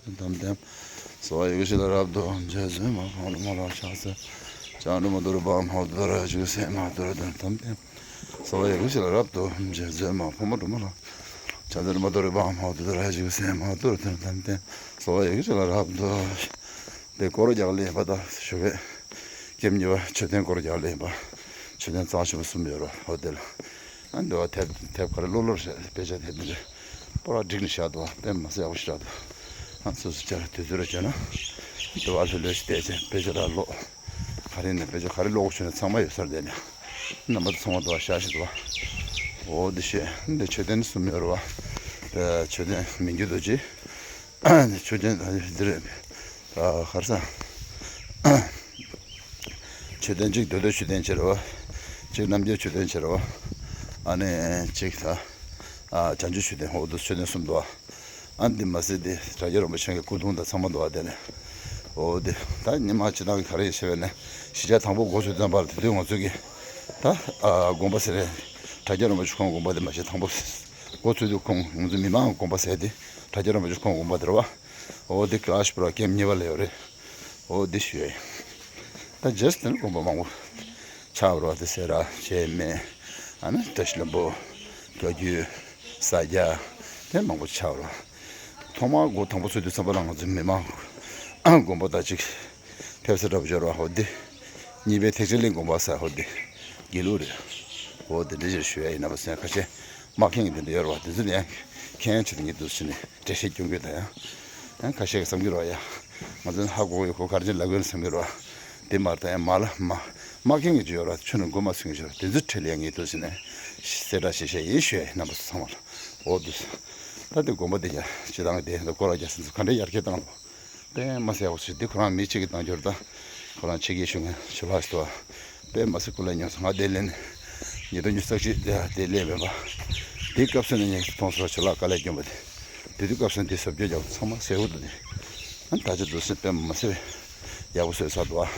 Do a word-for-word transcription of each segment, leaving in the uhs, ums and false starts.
དམ་དེམ། སོ་ཡི་གུ་ཤི་ལ་རབ་ཏུ་འཇལ་ཟོས་མ་ཕང་ལ་མ་ར་ཆགས་སེ། ཅང་རུ་མ་དུ་རུ་བ་མ་དུ་ར་ཞིག་སེ་མ་དུ་ར་དམ་དེམ། སོ་ཡི་གུ་ཤི་ལ་རབ་ཏུ་འཇལ་ཟོས་མ་ཕོ་མ་དུ་མ་ར། ཅང་དུ་རུ་མ་དུ་རུ་བ་མ་དུ་ར་ཞིག་སེ་མ་དུ་ར་དམ་དེམ། སོ་ཡི་གུ་ཤི་ལ་རབ་ཏུ། དེ་སྐོར་རྒྱག་ལེན་པ་དང་ཞུ་བས། ཀེམ་གཉིས་པ་མཆོད་རྟེན་སྐོར་རྒྱག་ལེན་པ། མཆོད་རྟེན་གཙང་ཆེན་པོ་གསུམ་ཡོད་ར་ཧོ་དེ་ལ། ཨ་འདི་བ་དེབ་དེབ་ག་རེ་ལོ་ལོར་བྱས་དཔེ་ཆ་དེབ་འདི་རེད། པོ་ར་བསྒྲིགས་ནས་བཞག་འདུག་དཔེ་མ་སྲིད་ཡག་པོ་ཞིག་རག་འདུག་ཨ་སོ་སོ་ཅག་དུས་ཚོད་ར་བྱས་ན། འདི་བ་ལྷོད་ལྷོད་ཞིག་བལྟས་ཚེ་དཔེ་ཆ་ར་ཀློག་ག་རེ་ནས་དཔེ་ཆ་ག་རེ་ཀློག་དགོས་བྱུང་ན་ཚང་མ་ཡོད་སར་བསྡད་ནས། རྣམ་པ་ཚང་མ་འདུག་བ་ཤ་ཞིག་འདུག་བ། འོ་འདི་ཤོད་འདི་མཆོད་རྟེན་གསུམ་ཡོད་ར་བ། དེ་མཆོད་རྟེན་མི་འགྱུར་རྡོ་རྗེ། མཆོད་རྟེན་འདི་རེད། ཨ་ག་རེ་ཟ། མཆོད་རྟེན་གཅིག་རྡོ་རྡོའི་མཆོད་རྟེན་ཕྱིར་རོ། གཅིག་རྣམ་རྒྱལ་མཆོད་རྟེན་ཕྱིར་རོ། ཨ་ནི་གཅིག་ད། ཨ་བྱང་ཆུབ་མཆོད་རྟེན་འོ་དུ་མཆོད་རྟེན་གསུམ་འདུག་ཨ་འདི་མ་ཟད་དེ་དྲ་རྒྱ་རིན་པོ་ཆེ་གི་སྐུ་གདུང་དང་ཚང་མ་འདུག་ཨ་དེ་ནས། འོ་དེ་ད་ཉི་མ་སྤྱི་བཏང་གི་ག་རེ་ཡིན་ཞེས་པས་ནས་གཞིས་ཆགས་དང་པོ་འགོ་ཚུགས་ཙམ་པར་དེ་དུས་ང་ཚོ་གི་ད་ཨ་དགོན་པ་ཟེར་རེད། དྲ་རྒྱ་རིན་པོ་ཆེ་ཁོང་དགོན་པ་དེ་མ་གཞི་དང་པོ་འགོ་ཚུགས་དུས་ཁོང་ང་ཚོ་མི་མང་དགོན་པ་ཟེར་དེ་དྲ་རྒྱ་རིན་པོ་ཆེ་ཁོང་དགོན་པ་དེ་རེད་བ། འོ་དེ་ཀ་ལ་ཤི་པུ་ར་ཀེམ་གཉིས་པ་ལ་ཡོད་རེད། འོ་འདི་ཞུ་ཡ་ཡིན། ད་རྗེས་དེ་ནི་དགོན་པ་མང་པོ་ཆགས་པ་རེད་བ། དེ་སེ་ར་བྱེས་སྨད། ཨ་ནི་བཀྲ་ཤིས་ལྷུན་པོ། བཀའ་བརྒྱུད། ས་སྐྱ། དེ་མང་པོ་ཆགས་པ་རེད་བ། ཐོག་མར་འགོ་དང་པོ་ཚུགས་དུས་ཙམ་པ་ལ་ང་ཚོའི་མི་མང་དགོན་པ་དང་གཅིག་ཕེབས་ས་འདྲ་པོ་ཅིག་རེད་བ། འོ་འདི་གཉིས་པའི་ཐེག་ཆེན་གླིང་དགོན་པ་ཟེར་འོ་འདི་དགེ་ལུགས་རེད། འོ་འདི་འདྲ་ཞིག་ཞུ་ཡ་ཡིན་ན་པ་སེ་ཁ་ཤས་མ་མཁྱེན་གྱི་དེ་འདྲ་ཡོད་རེད་བ། དེ་ཚོ་ནི་ཡང་མཁྱེན་ཆེད་དུ་ངས་འདུག་ཟེར་ནས་འགྲེལ་བཤད་སྐྱོན་གྱི་ད་ཡང་། ཡང་ཁ་ཤས་ཀྱིས་བསམ་གྱི་རེད་བ། ཡ། ང་ཚོ་ནི་ཧ་གོ་གི་ཡོད་ཁོ་ག་རེ་བྱས་ལབ་ཀྱི་ཡོད་ན་བསམ་གྱི་རེད་བ། དེ་མ་རེད་ད་ཡང་མ་ལ་མ། མ་མཁྱེན་གྱི་ཅིག་ཡོད་རེད་བ། ཆུ་ནང་མགོ་མ་ཚོས་ཀྱི་ཅིག་ཡོད་རེད་བ། དེ་ཚོའི་གྲས་ལ་ཡང་ངས་འདུག་ཟེར་ནས་གསལ་བསྒྲགས་བྱེད་བཤད་ཡིན་ཞུ་ཡ་ཡིན། རྣམ་པ་ཚོ་ཚང་མ་ལ། འོ་འདུག་ཟེར། ད་དེ་དགོན་པ་དེ་ཡ་སྤྱི་བཏང་དེ་ད་སྐོར་ར་རྒྱག་ས་ཚོ་ག་འདྲའི་ཡར་རྒྱས་བཏང་འདུག་དཔེ་མ་སྲིད་ཡག་པོ་བྱས། འདི་ཁོ་རང་མི་གཅིག་གིས་བཏང་རྒྱུ་རེད་ད། ཁོ་རང་ཕྱི་རྒྱལ་བཞུགས་མཁན་ཞུ་ལགས་ཞིག་འདུག་བ། དཔེ་མ་སྲིད་སྐུ་ལས་ཉོ་སོང་། ང་དེ་ལས་ནས་ཉིས་སྟོང་ཉི་ཤུ་རྩ་གཅིག་དེ་དེ་སླེབས་མེད་པ། དེའི་སྐབས་སུ་ནས་ངས་མཐོང་སོང་། ཞུ་ལགས་དཀའ་ལས་བསྐྱོན་པ་དེ། དེ་དུས་སྐབས་སུ་དེ་བཟོ་བཅོས་རྒྱག་ཚང་མ་གསལ་པོ་འདུག་དེ། ཨ་ད་ཆ་འདུག་སེ་དཔེ་མ་སྲིད་ཡག་པོ་བཟོས་ཚར་འདུག་བ།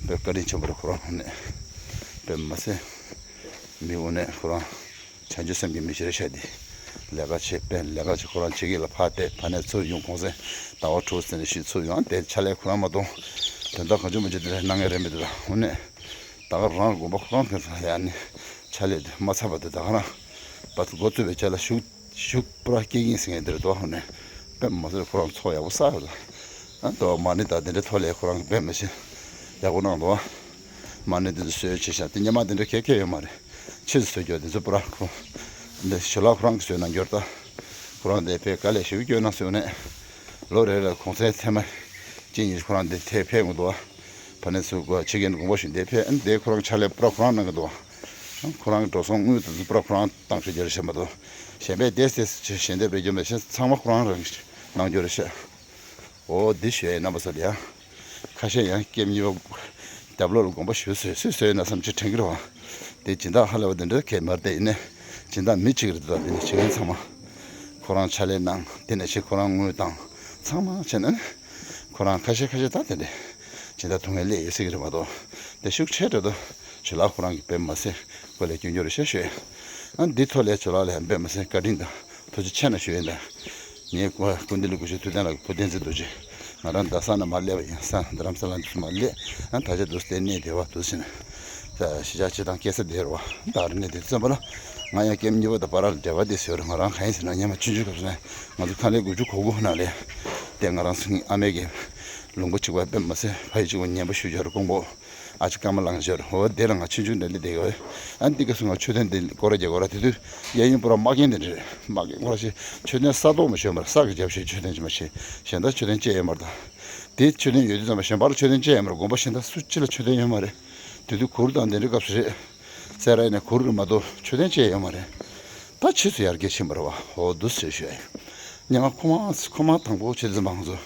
དཔེ་བཀའ་དྲིན་ཆེན་པོ་རེད་ཁོ་རང་དངོས་གནས། དཔེ་མ་སྲིད་མི་དངོས་གནས་ཁོ་རང་། བྱང་ཆུབ་སེམས་ཀྱི་མི་ཤེས་རེ་ཤ་དེ། ལས་ཀ་བྱེད་པས་ལས་ཀ་བྱེད། ཁོ་རང་ཕྱི་རྒྱལ་ལ་ཕར་བསྡད། ཕ་ནས་ཚུར་ཡོང་། གུང་སེང་ཟླ་བ་དྲུག་ཙམ་ནས་ཤི་ཚུར་ཡོང་། དེ་ཕྱག་ལས་ཁོ་རང་མ་གཏོང་། དོན་དག་གང་བྱུང་མ་བྱུང་དེ་འདྲ་གནང་མཁན་རེད་མི་འདུག་ད། དངོས་གནས་ད་ག་རང་དགོན་པ་ཁོ་རང་ཕན་ཚུན་ཡ་ནི་ཕྱག་ལས་དེ་མ་ཚར་བ་དེ་ད་ག་རང་བ་འགོ་བཙུགས་པའི་རྗེས་ལ་ཞུགས་ཞུགས་པུ་ར་སྐྱེ་གིན་ཟེར་མཁན་དེ་རེད་དོ། དངོས་གནས་དཔེ་མ་སྲིད་ཁོ་རང་ཚོགས་ཡག་པོ་བསགས་ཡོད་ད། ཨ་དོ་མ་ཎི་དང་དེ་འདྲའི་ཐོག་ལས་ཁོ་རང་གི་དཔེ་མ་ཤེས་ཡག་པོ་གནང་འདུག་བ། མ་ཎི་དེ་ཚོ་སྲོལ་ཕྱེ་ཤག་དེ་སྔོན་མ་དེ་འདྲ་གས་གས་ཡོད་མ་རེད། ཕྱིས་སུ་བཟོས་རྒྱུ་དེ་ཚོ་པུ་ར་ཁོ། འདི་ཞུ་ལགས་ཁོ་རང་གིས་བཟོས་གནང་རྒྱུ་རེད་ད། ཁོ་རང་དེ་དཔེ་དཀའ་ལས་ཞེ་པོ་བསྐྱོན་གནང་སོང་ནས། ལོ་རེ་ལ་གུང་སེང་ཐེངས་མ་གཅིག་གཉིས་ཁོ་རང་འདི་ཐད་ཕེབས་ཀྱི་འདུག་བ། ཕ་ནས་ཚུར་ཕྱི་རྒྱལ་དགོངས་པ་ཞུས་འདི་ཕེབས། ཨ་འདི་ཁོ་རང་ཕྱག་ལས་པུ་ར་ཁོ་རང་གནང་གི་འདུག་བ། ཁོ་རང་གི་འགྲོ་སོང་དངུལ་དེ་ཚོ་པུ་ར་ཁོ་རང་བཏང་ཤོག་རྒྱུ་རེད་ཤག་མ་གཏོགས། གཞན་པས་དེ་དེ་ཞལ་འདེབས་རེ་རྒྱུ་མེད་ཤག་ཚང་མ་ཁོ་རང་རང་གིས་གནང་རྒྱུ་རེད་ཤག་འོ་འདི་ཞུ་ཡ་ཡིན། རྣམ་པ་ཚོ་ལ་ཡང་། ཁ་ཤས་ཡང་ཀེམ་གཉིས་པ་རྒྱབ་ལོགས་ལ་དགོངས་པ་ཞུས་སོང་། སུས་བཟོས་ཡོད་ན་བསམ་གྱི་དྲན་གྱི་རེད་བ། དེ་སྦྱིན་བདག་ཧ་ལས་པ་དེ་འདྲ་གས་མ་རེད་དེ། ཡིན་ནའི་སྦྱིན་བདག་མི་གཅིག་རེད་འདུག་དེ་ནས་བྱེད་མཁན་ཚང་མ་ཁོ་རང་ཕྱག་ལས་གནང་། དེ་ནས་ཕྱིར་ཁོ་རང་དངུལ་བཏང་། ཚང་མ་བྱས་ན་ནི་ཁོ་རང་ཁ་ཤས་ཁ་ཤས་ད་དེ་འདྲ་སྦྱིན་བདག་ཐུག་མཁན་སླེབས་ཡོད་སྲིད་ཀྱི་རེད་མ་གཏོགས། དེ་ཤུགས་ཆེ་དྲགས་འདུག་ཞུ་ལགས་ཁོ་རང་གིས་དཔེ་མ་སྲིད་སྐུ་ལས་སྐྱོན་རྒྱུ་རེད་ཤག་ཞུས། ཨ་འདི་ཐོག་ལས་ཞུ་ལགས་ལ་ཡང་དཔེ་མ་སྲིད་བཀའ་དྲིན་དང་ཐུགས་རྗེ་ཆེ་གནང་ཞུ་ཡིན་ད། ངའི་སྐུ་སྐུ་མདུན་ལ་སྐུ་ཞབས་ཐུབ་བསྟན་ལགས་ཀྱི་བུ་བསྟན་འཛིན་རྡོ་རྗེ། ང་རང་རྡ་ས་ན་མར་སླེབས་པ་ཡིན། ས་རྡ་རམ་ས་ལ་འདི་ཚོ་མར་སླེབས། ཨ་ད་ཆ་འདུག་སྟེ་གནས་བདེ་བ་འདུག་ཟེར་ནས། ད་གཞིས་ཆགས་སྤྱི་བཏང་སྐྱེ་ས་བདེ་བ་ད་རེ་གནས་བདེ་བཙོན་པ་ལ། ང་ཡང་ཀེམ་གཉིས་པ་དང་བར་ལ་འབྲེལ་བ་དེ་ཟེར་རེད། ང་རང་གང་ཡིན་ཟེར་ན་སྔོན་མ་ཆུང་ཆུང་སྐབས་སུ་ནས་ང་ཚོ་ཁང་ལས་དགུ་བཅུ་གོ་དགུ་ནང་ལས། དེ་ང་རང་ཚོ་ཨ་མའི་གི་ལུང་པ་གཅིག་པ་དཔེ་མ་སྲིད་ཕ་ཡུལ་གཅིག་པ་ཉན་པ་ཞུ་རྒྱུ་རེད་ཀོང་པོ། ཨ་ཅེ་ཀརྨ་ལགས་ཞོར་འོ་དེ་ལ་ང་ཆུང་ཆུང་འདྲ་ལི་དེ་ག་བས། ཨ་འདི་སྐབས་སུ་ང་མཆོད་རྟེན་འདི་སྐོར་ར་རྒྱག་གོ་ར། དེ་དུས་གཡས་གཡོན་པུ་ར་དམག་རྒན་དེ་འདྲ་རེད། དམག་རྒན་ཁོ་ར་ཞིག་མཆོད་རྟེན་ས་ཐོག་མ་ཞོན་པར་ས་གི་རྒྱབ་ཤོད་མཆོད་རྟེན་ཅིག་མ་ཞིག་གཞན་དག་མཆོད་རྟེན་བཅས་ཡོད་མ་རེད་ད། དེ་མཆོད་རྟེན་ཡོད་དུས་ཙམ་པ་གཞན་པར་མཆོད་རྟེན་བཅས་ཡོད་མ་རེད། དགོན་པ་གཞན་དག་སུ་གཅིག་ལ་མཆོད་རྟེན་ཡོད་མ་རེད། དེ་དུས་གུར་དང་དེ་འདྲའི་སྐབས་སུ་རེད། སེ་ར་ཡིན་ན་གུར་རེད་མ་གཏོགས་མཆོད་རྟེན་བཅས་ཡོད་མ་རེད། ད་ཕྱིས་སུ་ཡར་རྒྱས་ཕྱིན་པ་རེད་བ། འོ་འདུག་ཟེར་ཞུ་ཡ་ཡིན། སྔོན་མ་ཁོ་མ་ཁོ་མ་དང་པོ་ཆེ་ཙམ་པ་ང་ཚོ་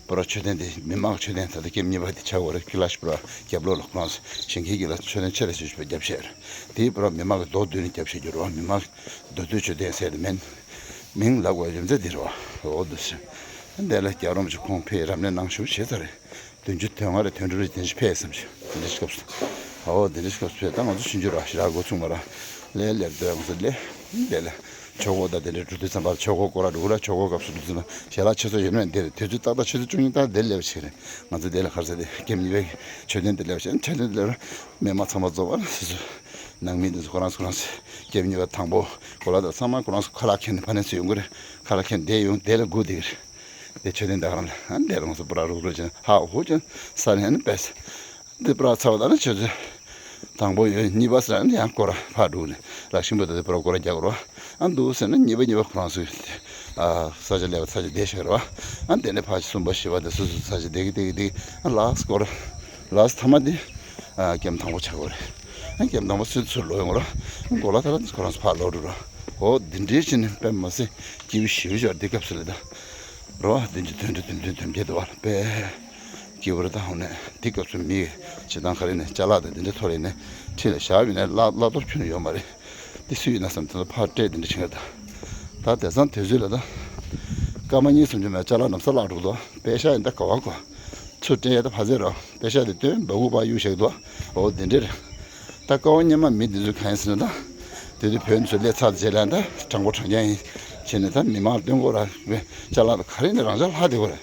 པུ་ར་མཆོད་རྟེན་དེ་མི་དམངས་མཆོད་རྟེན་ད་ལྟ་ཀེམ་གཉིས་པ་དེ་ཆགས་ཡོད་རེད། ཀི་ལ་ཤི་པུ་ར་རྒྱབ་ལོགས་ལ་ཁོ་རང་ཞིང་ཁའི་གི་ལ་མཆོད་རྟེན་ཆེ་རེ་ཞིག་བརྒྱབ་བཞག་རེད། དེའི་པུ་ར་མི་དམངས་ཀྱི་རྡོ་བརྡུས་ནས་བརྒྱབ་བཞག་རྒྱུ་རེད་བ། མི་དམངས་རྡོ་བརྡུས་མཆོད་རྟེན་ཟེར་དེ་མིན། མིང་ལབ་དགོས་རྒྱུ་མཚན་དེ་རེད་བ། འོ་འདུག་ཟེར། འདི་ལ་རྒྱལ་བ་རིན་པོ་ཆེ་ཁོང་ཕེབས་རབ་གནས་གནང་ཞུ་བྱས་ཚར་རེད། བདུན་ཅུ་དོན་ལྔ་རེ་དོན་དྲུག་རེ་དེ་འདྲ་ཕེབས་བསམ་ཞིང་དེ་འདྲ་སྐབས་སུ། ཨའོ་དེ་འདྲ་སྐབས་སུ་ཕེབས། ད་ང་ཚོ་ཆུང་ཆུང་ར་ཞེ་དྲག་འགོ་ཚུགས་མ་ར། ལས་ལས་སྡོད་ང་ཚོ་ལས་འདས་ལས། ཆོས་འཁོར་དང་དེ་འདྲའི་འགྲོ་དུས་ཙམ་པ་ལ་ཆོས་འཁོར་སྐོར་ར་འགྲོ་གི་ར། ཆོས་འཁོར་སྐབས་སུ་འགྲོ་དུས་ཙམ་པ་ཞལ་ལག་ཆོས་ཚོགས་ཡོད་མེད་འདིར་དུས་ཚོད་ཏག་ཏག་ཆུ་ཚོད་བཅུ་གཉིས་ལྟར་འདིར་སླེབས་ཤིག་རེད། ང་ཚོ་འདི་ལ་ག་རེ་ཟེར་ཏེ་ཀེམ་གཉིས་པའི་མཆོད་རྟེན་དེ་སླེབས་ཤིག་མཆོད་རྟེན་དེ་སླེབས་ར། མི་མང་ཚང་མ་རྫོགས་པ་ལ་སོ་སོ་ནང་མི་འདི་ཚོ་ཁོ་རང་ཚོ་ཁོ་རང་ཚོ་ཀེམ་གཉིས་པ་དང་པོ་གོ་ལ་དང་ཚང་མ་ཁོ་རང་ཚོ་ཁ་ལག་ཁྱེར་ནས་ཕ་ནས་ཚུར་ཡོང་གི་རེད། ཁ་ལག་ཁྱེར་ནས་བསྡད་ཡོང་དེ་ལ་སྒུག་བསྡད་ཀྱི་རེད། དེ་མཆོད་རྟེན་ད་ག་རང་ལ་ཨ་འདས་ལ་ང་ཚོ་པུ་ར་རུག་རུག་ཅན་ཧ་ཧུ་ཅན་ས་ནས་ཨ་ནི་པས། འདི་པུ་ར་ཚར་བ་ད་ནི་ཆུ་ཚོད་དང་པོ་ཡོད། གཉིས་པ་ཟེར་ནི་ཡང་སྐོར་ར་ཕར་འགྲོ་ནས་ར་ཤིང་པོ་ད་འདི་པུ་ར་སྐོར་ར་རྒྱག་དགོས་ར། ཨ་འདུག་ཟེར་ན་གཉིས་པ་གཉིས་པ་ཁོ་རང་ཚོས་ཨ་ས་ཆ་ལས་པ་ས་ཆ་བསྡད་ཤག་ར་བ། ཨ་འདི་ནས་ཕར་གསུམ་པ་བཞི་པ་དེ་སོ་སོ་ས་ཆ་བསྡད་ཀྱི་བསྡད་ཀྱི་བསྡད་ཀྱི་ཨ་ལགས་སྐོར་ར་ལགས་ཐ་མ་དེ་ཨ་ཀེམ་དང་པོ་ཆགས་དགོས་རེད། ཨ་ཀེམ་དང་པོ་སུ་ཚུར་ལོག་ཡོང་ར། ཨ་གོ་ལ་ད་ལ་ཁོ་རང་ཚོ་ཕར་ལོག་འགྲོ་ར། འོ་འདི་འདྲའི་ཕྱིན་ནས་དཔེ་མ་སྲིད་སྐྱིད་པོ་ཞེ་པོ་ཅིག་ར། འདི་སྐབས་སུ་ལ་ད་ར་བ་བདུན་ཅུ་དོན་དྲུག་དོན་བདུན་དོན་བརྒྱད་དུ་བ་ལ་དཔེ། སྐྱིད་པོ་རེད། ད་འོ་ནས་འདི་སྐབས་སུ་མི་བྱེད་སྟངས་ག་རེ་ནས་ཅ་ལག་དང་འདི་འདྲ་ཐོར་ཡིན་ནས་ཁྲིད་ལ་བཞག་ཡོད་ནས་བརླག་བརླག་གཏོར་ཁྱོན་ནས་ཡོད་མ་རེད། འདི་སུ་ཡིན་ན་བསམ་དེ་ཚོ་ཕར་སྤྲད་དེ་འདྲ་ཕྱིན་ཡོད་ད། ད་དེང་སང་དུས་ཚོད་ལ་ད་སྐར་མ་གཉིས་གསུམ་ཅུ་མེད་ཅ་ལག་ལམ་སང་བརླག་འགྲོ་འདུག་པེ་ཤག་ཡིན་ད་ག་བ་གོ། ཚུར་སྤྲད་ཡ་ད་ཕ་ཚེ་རོ། པེ་ཤག་དེ་སྟོན་འབའ་གུ་པ་གཡུག་བཞག་འདུག་འོ་དེ་འདྲ་རེད། ད་ཀ་བ་སྙེ་མ་མི་འདི་ཚོ་གང་ཡིན་ཟེར་ན་ད། དེ་དུས་བོད་ཚོ་སླེབས་ཚར་རྗེས་ལ་ད་དྲང་པོ་དྲང་རྐྱང་ཡིན་བྱས་ནས་ད་མི་མང་སྟོན་གོ་ར། ཅ་ལག་ད་ག་རེ་ནས་རང་ཅག་ལྷག་བསྡད་གོ་ར།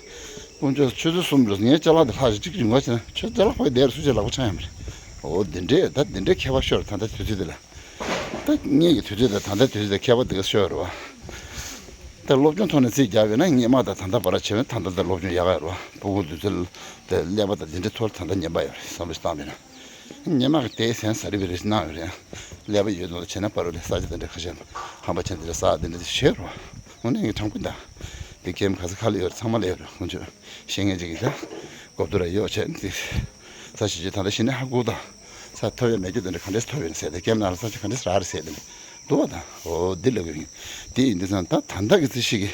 དཀོན་མཆོག་ཆུ་ཚོད་གསུམ་རེད། ངའི་ཅ་ལག་དེ་ལྷག་ཅིག་ཅིག་ཡོང་ག་བྱས་ན་ཁྱོད་ཅ་ལག་ཕ་གི་བསྡད་ར་སུ་ཅིག་ལག་པ་འཆང་ཡ་མ་རེད། འོ་འདི་འདྲས་ད་འདི་འདྲས་ཁྱད་པར་ཤོར་ད་ལྟ་དུས་ཚོད་འདི་ལ། ད་སྔོན་གྱི་དུས་ཚོད་དང་ད་ལྟའི་དུས་ཚོད་ཁྱད་པར་འདི་ག་ཤོར་རེད་བ། ད་སློབ་སྦྱོང་ཐོག་ནས་རྩིས་རྒྱག་པས་ན་སྔོན་མ་དང་ད་ལྟ་བར་བྱས་པས་ད་ལྟ་ད་སློབ་སྦྱོང་ཡག་ག་ཡོད་རེད་བ། ཕྲུ་གུ་དུས་ཚོད་དེ་ཀླད་པ་དང་འདི་འདྲའི་ཐོག་ད་ལྟ་ཉམས་པ་ཡོད་རེད་བསམ་བློ་ཞིག་བཏང་བས་ན། སྔོན་མ་གི་དེའི་སེམས་ས་རི་བི་རི་གནང་ཡོད་རེད། ཀླད་པ་ཡོད་དོ་བྱས་ན་པ་རུ་ལས་ས་ཆ་དེ་འདྲ་ཁ་ཤས་ཧམ་པ་ཅན་དེ་འདྲ་ས་དེ་འདྲ་ཞེས་རོ། དངོས་གནས་ངས་དྲང་པོ་འདའ། དེ་ཀེམ་ག་ས་ག་ལ་ཡོད་རེད། ཚང་མ་ལ་ཡོད་རེད། ཁོང་ཚོས་ཤེས་མཁན་ཅིག་གིས་ཀྱང་གོ་བསྡུར་ཡོད་བྱས་ཏེ། ས་ཞིག་ཅིག་ད་ལྟ་ཤི་ནས་ཧ་གོ་ད། ས་ཐོབ་ཡོད་མེད་རྒྱུ་དེ་འདྲ་ག་འདྲས་ཐོབ་ཡོད་ཟེར་ཏེ་ཀེམ་ནང་ལ་ས་ཆ་ག་འདྲས་རག་རེད་ཟེར་ཏེ་འདུག་བ་ད། འོ་འདི་ལ་གི་དེ་ཡིན་དུས་ཙང་ད་ད་ལྟ་གི་ཚེ་ཞིག་གི་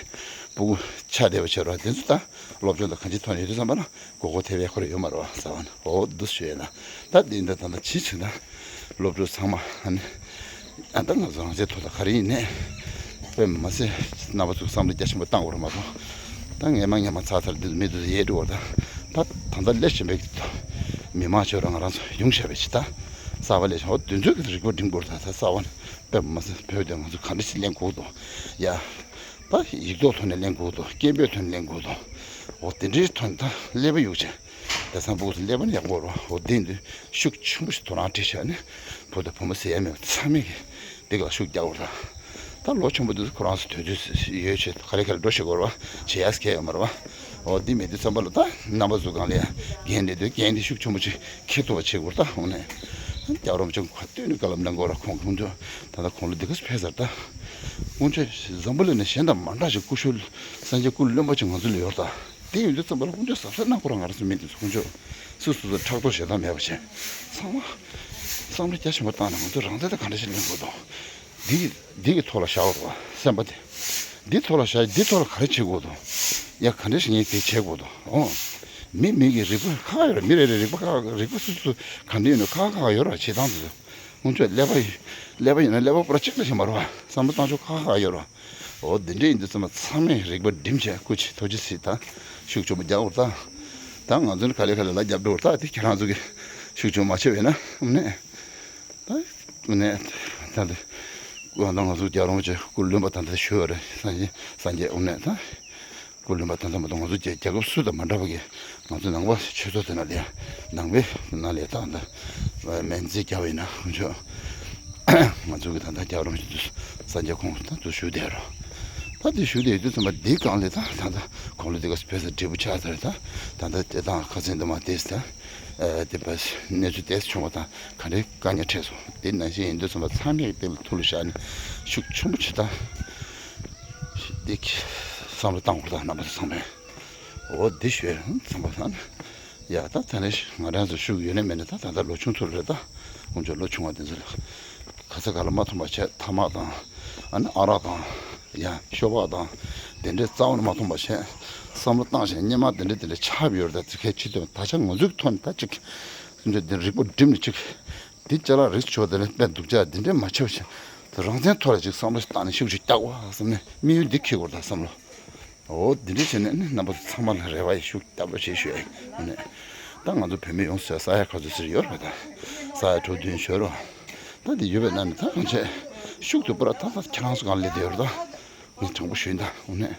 ཕྲུ་གུ་ཆགས་བསྡད་པ་བྱས་རོགས་དེ་ཚོ་ད་སློབ་སྦྱོང་དང་གང་ཅི་ཐོག་ནས་ཡོད་དུས་ཙམ་པ་ན། མགོ་སྐོར་ཐེབས་ཡས་ཁོ་རང་ཡོད་མ་རེད་བ་ཟེར་བ་ནི། འོ་འདུག་ཞུ་ཡས་ན། ད་འདི་འདི་ད་ལྟ་ཇི་བྱེད་ན། སློབ་ཕྲུག་ཚང་མ་ཨ་ནི། ཨ་ད་ང་ཚོ་རང་བཙན་ཐོག་ད་ག་རེ་ཡིན་ནས། དཔེ་མ་སྲིད་རྣམ་པ་ཚོས་བསམ་བློ་རྒྱ་ཆེན་པོ་བཏང་དགོས་རེད་མ་གཏོགས། ད་ངས་མ་ངས་མ་ཚར་ཚར་འདི་མི་འདུག་ཡས་འགྲོ་བར་ད། ད་ད་ལྟ་སླེབས་བཞིན་པའི་མི་མང་ཆོས་རང་ང་རང་ཚོ་ཡོང་བཞག་པའི་ཕྱི་ད། གསར་པ་སླེབས་བཞིན་འོ་དུས་ཚོད་ཀྱི་རིག་པ་སྒྲིམ་དགོས་རེད་ད། ད་གསར་པ་ནི་དཔེ་མ་སྲིད་བོད་དུ་ང་ཚོ་ག་འདྲ་ཞིག་གླེང་དགོས་འདུག་ཡ། ད་ཡིག་ཐོག་ཐོག་ནས་གླེང་དགོས་འདུག་སྐད་འབོད་ཐོག་ནས་གླེང་དགོས་འདུག་འོ་དེ་འདྲའི་ཐོག་ནས་ད་ཀླད་པ་གཡུག་བྱས། དེང་སང་ཕྲུ་གུ་ཚོ་ཀླད་པ་ནི་ཡག་པོ་རེད་བ། འོ་དེ་འདི་ཤུགས་ཆེན་པོ་ཞིག་དོ་སྣང་བྱེད་བྱས་ནས་བུ་དང་བུ་མོ་ཟེར་ཡ་མེད་པ་ཚང་མས་ཀྱི་འདི་ག་ལ་ཤུགས་རྒྱག་དགོས་རེད། ད་ལོ་ཆེན་པོ་འདི་ཚོ་ཁོ་རང་ཚོ་དུས་ཚོད་ཡོད་ཆེད་ག་ལེ་ག་ལེ་འགྲོ་ཤེས་དགོས་རེད་བ། བྱེད་ཡ་སྐད་ཡོད་མ་རེད་བ། འོ་འདི་མེད་དུས་ཙམ་པ་ལ་ད་རྣམ་པ་ཚོ་གང་ལ་ཡ་འགན་འདི་འདོད་འགན་འདི་ཤུགས་ཆེན་པོ་ཅིག་འཁྱེར་ཐུབ་པ་བྱེད་དགོས་རེད། ད་འོ་ནས་རྒྱལ་བ་རིན་པོ་ཆེ་ག་དུས་ནས་བཀའ་སློབ་གནང་དགོས་རེད། ཁོང་ཁོང་ཚོ་ད་ལྟ་ཁོང་ལ་འདི་ག་ཚོད་ཕེབས་ཚར་ད། དཀོན་མཆོག་འཛམ་བུ་གླིང་ནས་གཞན་དང་མ་འདྲ་ཞིག་སྐུ་ཞབས་སངས་རྒྱས་སྐུ་རློན་པ་ཅིག་ང་ཚོ་ལ་ཡོད་རེད་ད། དེ་ཡིན་དུས་ཙམ་པ་ལ་དཀོན་མཆོག་གཟབ་གཟབ་གནང་དགོས་ར། ང་རང་ཚོ་མི་འདི་ཚོ་དཀོན་མཆོག་སོ་སོ་སོ་ཕྲག་དོག་ཞེ་སྡང་མེད་པ་བྱས། ཚང་མ་བསམ་བློ་རྒྱ་ཆེན་པོ་བཏང་ནས་ང་ཚོ་རང་བཙན་དེ་ག་འདྲ་ཞིག་ལེན་དགོས་དང་། འདི་གི་འདི་གི་ཐོག་ལ་བཞག་དགོས་ར་སེམས་པ་དེ། འདི་ཐོག་ལ་བཞག་འདི་ཐོག་ལ་ག་རེ་བྱེད་དགོས་དང་། ཡ་ག་འདྲ་ཞིག་ངས་དེ་བྱེད་དགོས་དང་། ཨོ། མི་མི་གི་རིག་པ་ཁག་ཡོད་ར། མི་རེ་རེ་རིག་པ་ཁག་རིག་པ་སོ་སོ་ག་འདྲ་ཡོད་ན་ཁག་ཁག་ཡོད་ར། བྱེད་སྟངས་དེ་ཚོ། དཀོན་མཆོག་ཀླད་པ་ཡི་ཀླད་པ་ཡིན་ན་ཀླད་པ་པོ་ར་གཅིག་ལ་ཞིག་མ་རེད་བ། བསམ་བློ་བཏང་ཕྱོགས་ཁག་ཁག་ཡོད་ར། འོ་འདི་འདྲ་ཡིན་དུས་ཙམ་པ་ཚང་མས་རིག་པ་སྒྲིམ་བྱས་སྐུ་མཁྱེན་ཐུགས་རྗེ་གཟིགས་དང་ཤུགས་ཆེན་པོ་རྒྱག་དགོས་རེད་ད། ད་ང་ཚོ་ནི་ག་ལེ་ག་ལེ་ལ་རྒྱབ་འགྲོ་རེད་ད། དེ་ཁྱེད་རང་ཚོ་གིས་ཤུགས་ཆེན་པོ་མ་བྱས་པས་ན་ཨུམ་ནས། ད་ཨུམ་ནས་ད་ད་ད་ང་ཚོ་རྒྱལ་བ་རིན་པོ་ཆེ་སྐུ་རློན་པ་ད་ད་ཞུ་བ་རེད། སངས་རྒྱས་སངས་རྒྱས་ཨུམ་ནས་ད། སྐུ་རློན་པ་ད་ལྟ་མ་གཏོགས་ང་ཚོ་རྒྱལ་རྒྱལ་ཁབ་སུ་དང་མ་འདྲ་བ་གི་ང་ཚོ་ནང་པ་ཆོས་ཚོགས་དེ་ན་ལས་ནང་པའི་ནང་ལས་ད་ལྟ་སྨན་རྩིས་རྒྱབ་ཡིན་ན་ཁོང་ཚོ་ང་ཚོ་གི་ད་ལྟ་རྒྱལ་བ་རིན་པོ་ཆེ་དུ་སངས་རྒྱས་ཁོང་ད་དུ་བཞུགས་བསྡད་རོ། ད་དེ་བཞུགས་བསྡད་དུས་ཙམ་པ་འདི་གང་ལས་ད་ད་ལྟ་ཁོང་ལ་དེ་ག་ཕེ་ས་འབྲས་བུ་ཆགས་ཚར། ད་ད་ལྟ་དེ་དང་ཁ་སེང་དུ་མ་དེས་ད་དེ་བས་གནས་ཚུལ་དེས་བྱུང་བ་དང་ག་རེ་དཀའ་ངལ་འཕྲད་སོང་། དེ་ནང་བཞིན་ཡིན་དུས་ཙམ་པ་ཚང་མས་དེ་ལ་ཐུགས་ལ་བཞག་ནས་ཤུགས་ཆེན་པོ་བྱེད་ད། འདི་བསམ་བློ་བཏང་དགོས་དང་རྣམ་པ་ཚོ་ཚང་མས། འོ་འདི་ཞུས་ཚང་པ་ཚང་ཡ་ད་ད་ནས་ང་རང་ཚོ་ཤུགས་ཡོད་ནས་མེད་ནས་ད་ད་ལྟ་ལོ་ཆུང་ཚོ་རེད་ད། ཁོང་ཚོ་ལོ་ཆུང་བ་འདི་ཚོ་ལ་ག་ས་ག་ལ་མ་མཐོང་པ་བྱས་ཐ་མག་དང་ཨ་ནི་ཨ་རག་དང་ཡ་ཤོ་སྦག་དང་དེ་འདྲའི་རྩ་བ་ནས་མ་མཐོང་པ་བྱས་བསམ་བློ་བཏང་བྱས་སྙན་མ་དེ་འདྲ་དེ་འདྲ་ཆགས་ཡོད་རེད། ད་ཁའི་ཕྱི་དོན་ད་ཆ་ང་ཚོའི་ཐོག་ནས་ད་ཅིག་ཁོང་ཚོ་འདི་རིག་པ་སྒྲིམ་ནས་ཅིག་འདི་ཅ་ལག་རིགས་ཆོག་དེ་ལ་དཔེ་སྡུག་ཅག་འདི་འདྲས་མ་ཆགས་ཤིང་། རང་བཙན་ཐོག་ལ་ཅིག་བསམ་བློ་ཞིག་བཏང་ནས་ཤུགས་ཤིག་རྒྱག་དགོས་བསམ་ནས་དམིགས་ཡུལ་འདི་འཁྱེར་དགོས་ད་བསམ་བློ། འོ་འདི་འདྲས་བྱས་ནས་ནི་རྣམ་པ་ཚོ་ཚང་མ་ལ་རེ་བ་ཡི་ཤུགས་རྒྱབ་རོགས་བྱེད་ཞུ་ཡ་ཡིན་ནས། ད་ང་ཚོ་བོད་མི་ཡོངས་སུ་ས་ཡ་ག་ཚོད་ཟེར་ཡོད་རེད་ད། ས་ཡ་དྲུག་བདུན་ཡོད་རེད། ད་འདི་ཡོད་པའི་ནང་ནས་ད་གང་བྱས་ ཤུགས་དུ་པར་ད་ད་ཁྱེད་རང་ཚོ་གང་ལས་དེ་ཡོད་རེད་ད། ངས་དྲང་པོ་ཞུས་ད་འོ་ནས།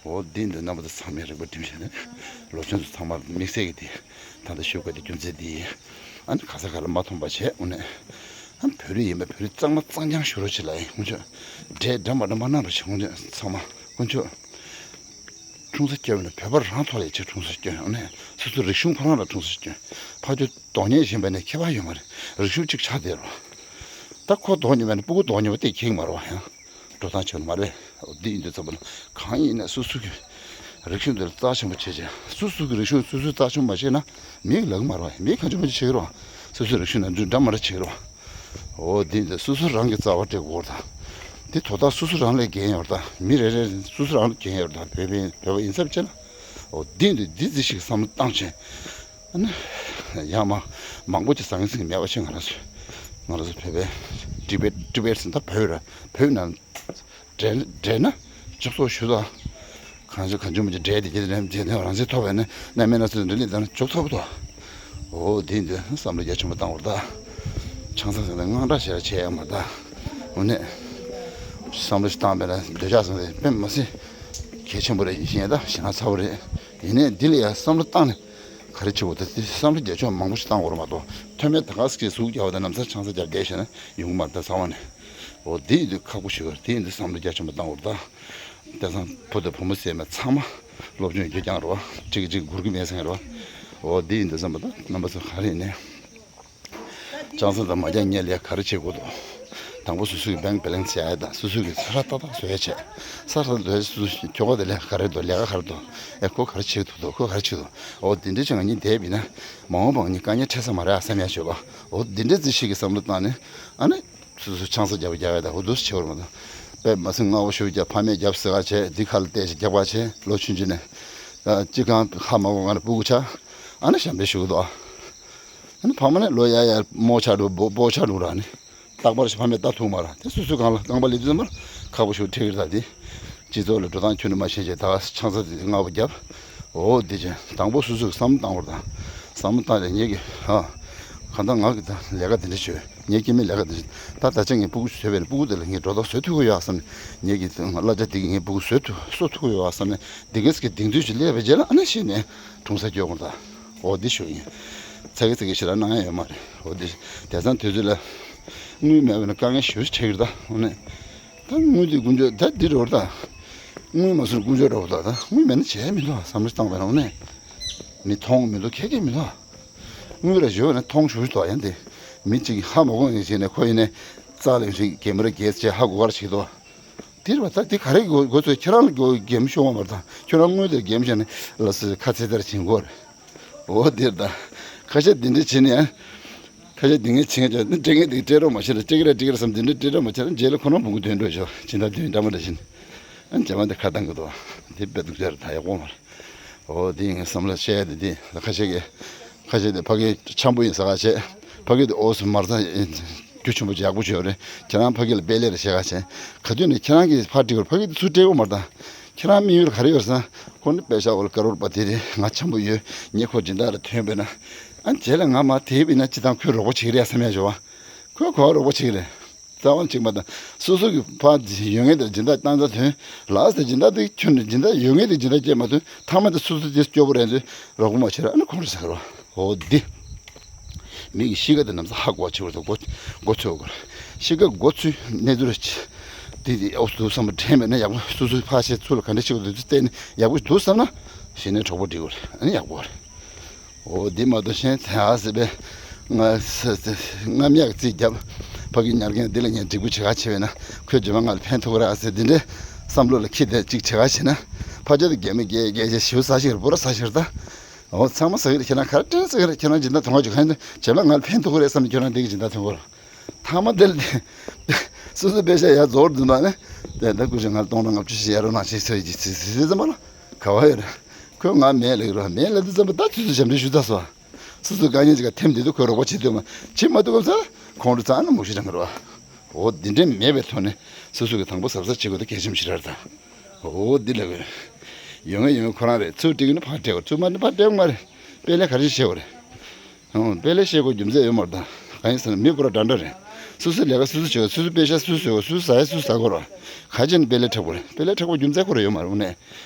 འོ་འདི་འདི་རྣམ་པ་ཚོ་ཚང་མས་རིག་པ་སྒྲིམ་བྱས་ནས་ལོ་ཆུང་ཚོ་ཚང་མར་དམིགས་བསལ་གྱི་དེ་ད་ལྟ་ཞུ་དགོས་དེ་རྒྱུ་མཚན་འདི་ཡིན། ཨ་ནི་ག་ས་ག་ལ་མ་མཐོང་པ་བྱས་འོ་ནས། ཨ་བོད་རིགས་ཡིན་པ་བོད་རིགས་གཙང་མ་གཙང་རྐྱང་ཞུ་རོགས་བྱེད་ལ་ཡིན་དཀོན་མཆོག་འདྲེ་འདྲ་མ་འདྲ་མ་གནང་རོགས་བྱེད་དཀོན་མཆོག་ཚང་མ་དཀོན་མཆོག་འཁྲུངས་ས་སྐྱོན་ན་བོད་པ་རང་ཐོག་ལ་ཡིད་ཆེས་འཁྲུངས་ས་སྐྱོན་ནས་སོ་སོའི་རིག་གཞུང་ཁོ་རང་ལ་འཁྲུངས་ས་སྐྱོན། ཕ་ཆོས་རྡོག་ཉེས་བཞིན་པ་ནས་ཁྱད་པར་ཡོད་མ་རེད། རིག་གཞུང་གཅིག་ཆགས་བསྡད་རོགས། ད་ཁོ་རྡོག་ཉེས་པ་ནས་སྤུ་གུ་རྡོག་ཉེས་པ་དེ་ཁེགས་མ་རོགས་ཡང་འགྲོ་སྟངས་ཆེ་བ་མ་རེད། འདི་ཡིན་དུས་ཙམ་པ་ལ་གང་ཡིན་ན་སོ་སོ་གི་རིག་གཞུང་འདི་ལ་རྩ་ཆེན་པོ་བྱེད་ཅིང་སོ་སོ་གི་རིག་གཞུང་སོ་སོས་རྩ་ཆེན་པོ་མ་བྱས་ན་མིས་ལབ་གི་མ་རོགས་མིས་གང་བྱུང་མ་བྱུང་བྱེད་ཀྱི་རོགས། སོ་སོའི་རིག་གཞུང་ནང་འདུས་འདྲ་མ་འདྲ་བྱེད་ཀྱི་རོགས། འོ་འདི་འདི་སོ་སོ་རང་གི་རྩ་བ་སྤྲད་དགོས་རེད་ད། འདི་དོ་བདག་སོ་སོ་རང་ལ་འགན་ཡོད་རེད་ད། མི་རེ་རེ་སོ་སོ་རང་ལ་འགན་ཡོད་རེད་ད། བོད་པའི་བོད་པ་ཡིན་ཚབ་བྱས་ན། འོ་འདི་འདི་འདི་ཙི་ཞིག་བསམ་བློ་བཏང་བྱས། ཨ་ནི་ཡང་མ་མང་པོ་ཅིག་ཟང་ངེ་ཟིང་ངེ་མེད་པ་ཅིག་ང་རང་ཚོ་ང་རང་ཚོ་བོད་པའི་ཊི་བེཊ་ཊི་བེཊ་ཟེར་ད་བོད་ར་བོད་ནང་འདྲེས་འདྲེས་ན་ཅོག་ཙོག་ཞུ་དང་། གང་ཅི་གང་ཅི་མི་ཅི་འདྲེས་དེ་རྒྱལ་ནས་རྒྱལ་ནས་རང་བཞིན་ཐོབ་པས་ནི་གནས་མེད་ན་ཚོད་འདྲེ་ལི་དང་ཅོག་ཐོབ་ཏོ། འོ་དེ་འདི་བསམ་བློ་རྒྱ་ཆེན་པོ་བཏང་བར་ད། ཆང་ས་ཟེར་ནས་དངངས་སྐྲག་བྱས་བྱས་ཡ་མ་ད། འོ་ནས་བསམ་བློ་ཞིག་བཏང་པས་ན་འདོད་ཆགས་ཟེར་ནས་དཔེ་མ་སྲིད་གལ་ཆེན་པོ་རེད་ཡིན་ད་ཞེ་ན་ཚ་བོ་རེད། ཡིན་ནས་འདི་ལ་ཡ་བསམ་བློ་བཏང་ནས། ག་རེ་བྱེད་དགོས་ད་དེ་བསམ་བློ་རྒྱ་ཆེན་མང་པོ་ཞིག་བཏང་དགོས་རེད་མ་གཏོགས་ཐོན་མེད་ད་ག་སྐྱེས་ཟུག་རྒྱག་པ་དང་ལམ་སང་ཆང་ས་རྒྱག་བསྡད་བྱས་ན་ཡོང་གི་མ་རེད་ད་ཚང་མ་ནས། འོ་དེ་ཡིན་དུས་ཁག་པོ་ཞིག་ཡོད་རེད། དེ་ཡིན་དུས་བསམ་བློ་རྒྱ་ཆེན་པོ་བཏང་དགོས་རེད་ད། དེང་སང་བུ་དང་བུ་མོ་ཟེར་མེད་ཚང་མ་སློབ་སྦྱོང་ཡོད་རྐྱང་རེད་བ། གཅིག་གིས་གཅིག་སྒུར་གི་མེད་ཟེར་མཁན་རེད་བ། འོ་དེ་ཡིན་དུས་བསམ་པ་ད་རྣམ་པ་ཚོ་ག་རེ་ཡིན་ནའི། ཆང་ས་དང་མ་རྒྱག་ངས་ལས་ག་རེ་བྱེད་དགོས་འདུག་དང་པོ་སོ་སོ་གི་bank balance བྱ་ཡ་དང་སོ་སོ་གི་ས་ར་ཏག་ཏག་བཟོ་ཡ་བྱས། ས་ར་བཟོ་ཡ་སོ་སོ་ཁྱོ་ག་དེ་ལས་ག་རེ་འདུག་ལས་ཀ་ག་རེ་འདུག་ཨེ་ཁོ་ག་རེ་བྱེད་ཐུབ་འདུག་ཁོ་ག་རེ་བྱེད་འདུག་འོ་དེ་འདྲ་བྱས་ང་གཉིས་བསྡད་པ་ཡིན་ན་མ་འོངས་པ་ང་གཉིས་དཀའ་ངལ་འཕྲད་ས་མ་རེད་ཨ་བསམ་ཡ་ཞོག་པ། འོ་དེ་འདྲ་ཙི་ཞིག་གི་བསམ་བློ་བཏང་ནས་ཨ་ནི། སོ་སོ་ཆང་ས་རྒྱབ་རྒྱབ་ཡ་དང་འུ་དུ་ཆེ་བར་མ་དང་། དཔེ་མ་སྲིད་སྔ་བོ་ཞུ་རྒྱབ་ཕ་མས་རྒྱབ་ཟེར་ག་བྱས་འདི་ཁ་ལ་བལྟས་ཤིག་རྒྱབ་ག་བྱས་ལོ་ཆུང་ཆུང་ནས། ཅི་གང་ཧ་མ་གོ་ང་ལ་སྤུ་གུ་ཆགས། ཨ་ནི་ཞབས་འདྲེན་ཞུ་གི་འདུག་ཨ། ཨ་ནི་ཕ་མ་ནས་ལོ་ཡ་ཡ་རྨོ་ཆགས་འགྲོ་སྤོ་སྤོ་ཆགས་འགྲོ་ར་ནི། རྟག་པར་ཞིག་ཕ་མས་ལྟ་ཐུབ་མ་ར་དེ་སོ་སོའི་སྒང་ལ་རྐང་པ་ལས་དུས་ཙམ་པར་ཁག་པོ་ཞིག་འཕྲད་ཀྱི་རེད་ད་དེ། སྤྱི་ཚོགས་ལ་འགྲོ་སྟངས་ཁྱོན་ནས་མ་ཤེས་བྱས་ད་ག་ཆང་ས་དེ་སྔ་བོ་བརྒྱབ། འོ་དེ་བྱས་དང་པོ་སོ་སོ་གི་བསམ་བློ་བཏང་བར་དང་། བསམ་བློ་བཏང་རེ་ངེད་ཀྱི་ཧ། གང་ལྟར་ང་གི་ད་ལས་ཀ་དེ་འདྲ་བྱོས་ངེད་སྐྱེ་མེད་ལས་ཀ་དེ་འདྲ་ད་ད་ཆ་ངས་སྤུ་གུ་བཟོས་པས་ནས་སྤུ་གུ་དེ་ལ་ངས་སྒྲོ་བཏགས་བཟོ་ཐུབ་ཀྱི་ཡོད་བསམ་ནས་ངེད་ཀྱི་གླ་ཆ་དེ་གི་ངས་སྤུ་གུ་བཟོ་ཐུབ་གསོ་ཐུབ་ཀྱི་ཡོད་བསམ་ནས་དེ་གས་ཀྱི་གདེང་ཚོད་ཅིག་སླེབས་པའི་རྗེས་ལ་ཨ་ནི་ཤེས་ནས་གྲོང་གསེབ་སྐྱོད་དགོས་ད། འོ་འདི་ཞུ་ཡིན། ཚ་གི་ཚ་གི་ཞེ་དྲག་གནང་ཡ་ཡོད་མ་རེད། འོ་འདི་དེང་སང་དུས་ཚོད་ལ་དངུལ་མེད་པ་ན་དཀའ་ངལ་ཞེ་པོ་ཅིག་འཕྲད་ཀྱི་རེད་ད། འོ་ནས་ད་དངུལ་དེ་ཀུན་སྤྱོད་ད་འདི་འགྲོ་རེད་ད། དངུལ་མ་སོང་ཀུན་སྤྱོད་འགྲོ་རེད་ད། ད་དངུལ་མེད་ན་བྱས་མི་འདུག་བསམ་བློ་བཏང་བས་ན། འོ་ནས་མི་མཐོང་མི་འདུག་ཁྱད་ཁྱད་མི་འདུག་དངུལ་ར་ཞོ་ན་མཐོང་ཞུ་ཞུ་དོ་ཡང་དེ། མི་གཅིག་ཧ་མ་གོ་ཡིན་ཟེར་ནས་ཁོ་ཡིན་ནས་རྩ་ལ་ཞིག་གད་མོ་ར་གད་ཅེས་ཧ་གོ་གར་ཞིག་དོ། དེ་རེད་པ་ད་དེ་ག་རེ་གོ་གོ་ཚོད་ཁྱེད་རང་ལ་གོ་གད་མོ་ཤོར་བ་མ་རེད་ད། ཁྱོད་རང་དངུལ་དེར་གད་མོ་ཤོར་ནས་ལ་སོ་ཁ་ཚེ་ཚར་བྱིན་གོ་རེད། འོ་དེར་ད། ཁ་ཤས་དེ་འདྲ་བྱིན་ནས་ཡང་། ཁ་ཤས་དེ་ངས་བྱིན་ཀྱང་སྤྲད་ངེས་དེ་སྤྲད་རོགས་མ་བྱེད་ལ་སྤྲད་ཀྱི་རེད་སྤྲད་ཀྱི་རེད་བསམ་དེ་འདྲ་སྤྲད་རོགས་མ་བྱེད་ལ་རྗེས་ལ་ཁོ་རང་བུ་གུ་དོན་འགྲོ་ཤོག་སྦྱིན་བདག་དོན་འདྲ་མ་འདྲ་བཞིན། ཨ་ནི་རྗེས་མ་དེ་ཁ་བཏང་གི་འདུག་བ། དེ་དཔེ་སྡུག་ཅག་རེད་ད་ཡག་པོ་མ་རེད། འོ་དེ་ངས་བསམ་བློ་བཤད་ཡ་དེ་དེ་ཁ་ཤས་ཀྱིས། ཁ་ཤས་དེ་ཕ་གི་འཆམ་པོ་ཡིན་ཟེར་ག་བྱས། ཕ་གི་དེ་ཨོ་སི་མར་ཚང་རྒྱུ་ཆེན་པོ་ཅིག་ཡག་པོ་ཅིག་ཡོད་རེད། ཁྱེད་རང་ཕ་གི་ལ་དཔེ་ལེ་རེ་བྱེད་ག་བྱས། ག་དུས་ནས་ཁྱེད་རང་གིས་ཕར་འགྲིག་གོ་ཕ་གི་དེ་ཚུར་སྤྲད་གོ་མ་རེད་ད། ཁྱེད་རང་དམིགས་ཡུལ་ག་རེ་ཡོད་རེད་ཟེར་ན། ཁོ་ནི་དཔེ་ཤག་འོ་ལ་དཀར་པོར་པ་དེ་རེད། ང་འཆམ་པོ་ཡོད། ངས་ཁོ་སྦྱིན་བདག་ལ་ཐོན་པས་ན། ཨ་རྗེས་ལ་ང་མ་དེ་བས་ན་ཅི་དང་ཁོས་རོགས་པ་བྱེད་ཀྱི་རེད་བསམ་ཡ་བྱུང་བ། ཁོས་ག་པར་རོགས་པ་བྱེད་ཀྱི་རེད། རྩ་བ་གཅིག་མ་དང་སོ་སོ་གི་ཕ་ཡོད་ངེས་དེར་སྦྱིན་བདག་བཏང་ཚར་དོན་ལགས་སེ་སྦྱིན་བདག་དེ་ཁྱོན་ནས་སྦྱིན་བདག་ཡོད་ངེས་དེ་སྦྱིན་བདག་སྐྱེས་མ་ཐོན་ཐ་མ་དེ་སོ་སོ་དེ་སྐྱོ་པོ་རེད་འདུག་རོགས་པ་མ་བྱེད་ར་ཨ་ནི་ཁོང་རེ་ཟེར་རོ། འོ་འདི་མི་གི་གཤིས་ཀ་དེ་ནམ་ས་ཧ་གོ་བ་བྱེད་པར་དུ་མགོ་མགོ་ཚོས་དགོས། གཤིས་ཀ་མགོ་ཚོས་གནས་ཚུལ་རེ་ཆེ་འདི་འདི་ཨོ་སུ་བསམ་པ་དྲན་མེད་ན་ཡག་པོ་སོ་སོའི་ཕ་ཤེས་ཚུལ་ལ་ག་འདྲ་བྱེད་དགོས་འདུག་བལྟས་ནས་ཡག་པོ་འདུག་བསམ་ན་གཞི་ནས་གྲོགས་པོ་འགྲིག་གོ་རེད་ཨ་ནི་ཡག་པོ་རེད། འོ་འདི་མ་གཏོགས་གཞན་དེ་ཨ་ཟེར་པས། ང་ས་ས་རྔམ་ཡག་རྩིས་རྒྱབ། ཕ་གི་ཉར་མཁན་འདི་ལ་ངས་འགྲིག་པོ་བྱེད་ག་བྱེད་པས་ན་ཁོས་རྗེས་མ་ང་ལ་ཕན་ཐོགས་རེད་ཨ་ཟེར་འདི་འདྲའི་བསམ་བློ་ལ་ཁྱི་དེ་གཅིག་བྱེད་ག་བྱེད་ན། ཕ་ཆ་དེ་རྒྱ་མི་རྒྱ་རྒྱ་ཆ་ཞིབ་ས་ཞིག་རེད་པོ་ར་ས་ཞིག་རེད་ད། འོ་ཚང་མ་ས་ཞིག་རེད་ཁྱེད་རང་ག་རེ་དྲན་ས་ཞིག་རེད་ཁྱེད་རང་སྦྱིན་བདག་ཐོང་ག་བྱེད་ག་ཡིན་ད་རྗེས་མ་ང་ལ་ཕན་ཐོགས་རེད་བསམ་ནས་ཁྱོད་རང་འདི་གི་སྦྱིན་བདག་ཐོན་གོ་ར། ཐ་མ་དེ་ལ་དེ། སོ་སོ་པེ་ཤ་ཡར་རྫོགས་འདུག་ན་ནི། དེ་ད་སྐུ་ཞབས་ང་ལ་སྟོང་ཕྲག་ལྔ་བཅུ་ཞིག་ཡར་རོ་ནང་ཞིག་ཚོད་ཀྱི་ཚིག་ཚིག་ཚིག་ཙམ་པ་ལ། ག་བ་ཡོད་རེད། ཁོས་ང་མེད་ལབ་ཀྱི་རེད་བ། མེད་ལབ་དུས་ཙམ་པ་ད་དུས་ཚོད་ཞབས་འདྲེན་ཞུ་ད་སོ། སོ་སོའི་དཀའ་ངལ་ཅིག་ག་ཐེམ་དེ་དུས་ཁོས་རོགས་པ་བྱེད་ཐུབ་མ་བྱེད་མ་ཐུབ་སྐབས་སུ་ཁོང་ཁྲོ་ཚ་ན་མུག་ཤི་དྲན་གྱི་རེད་བ། འོ་འདི་འདྲས་མེད་པའི་ཐོག་ནས་སོ་སོ་གི་དང་པོ་གཟབ་གཟབ་བྱེད་དགོས་དེ་གལ་ཆེན་པོ་ཞིག་རེད་ད། འོ་འདི་ལབ་ཀྱི་རེད། ཡོང་ཡོང་ཁོ་རང་རེད་ཚུར་སྤྲད་ཀྱི་ནི་ཕར་སྤྲད་དགོས་ཚུར་མ་ནི་ཕར་སྤྲད་དགོས་མ་རེད། དཔེ་ལས་ག་རེ་བྱེད་དགོས་རེད། ཨང་། དཔེ་ལས་བཤད་དགོས་རྒྱུ་མཚན་ཡོད་མ་རེད་ད། གང་ཡིན་ཟེར་ན་མི་པོ་ར་འདྲ་འདྲ་རེད། སོ་སོའི་ལས་ཀ་སོ་སོས་བྱེད་དགོས། སོ་སོའི་པེ་ཤ་སོ་སོས་བཟོ་དགོས། སོ་སོའི་ཟ་ཡ་སོ་སོས་ཟ་དགོས་ར། ག་བྱས་ནས་དཔེ་ལས་འཁྲབ་དགོས་རེད། དཔེ་ལས་འཁྲབ་དགོས་རྒྱུ་མཚན་ཁོ་རང་ཡོད་མ་རེད། དངོས་གནས།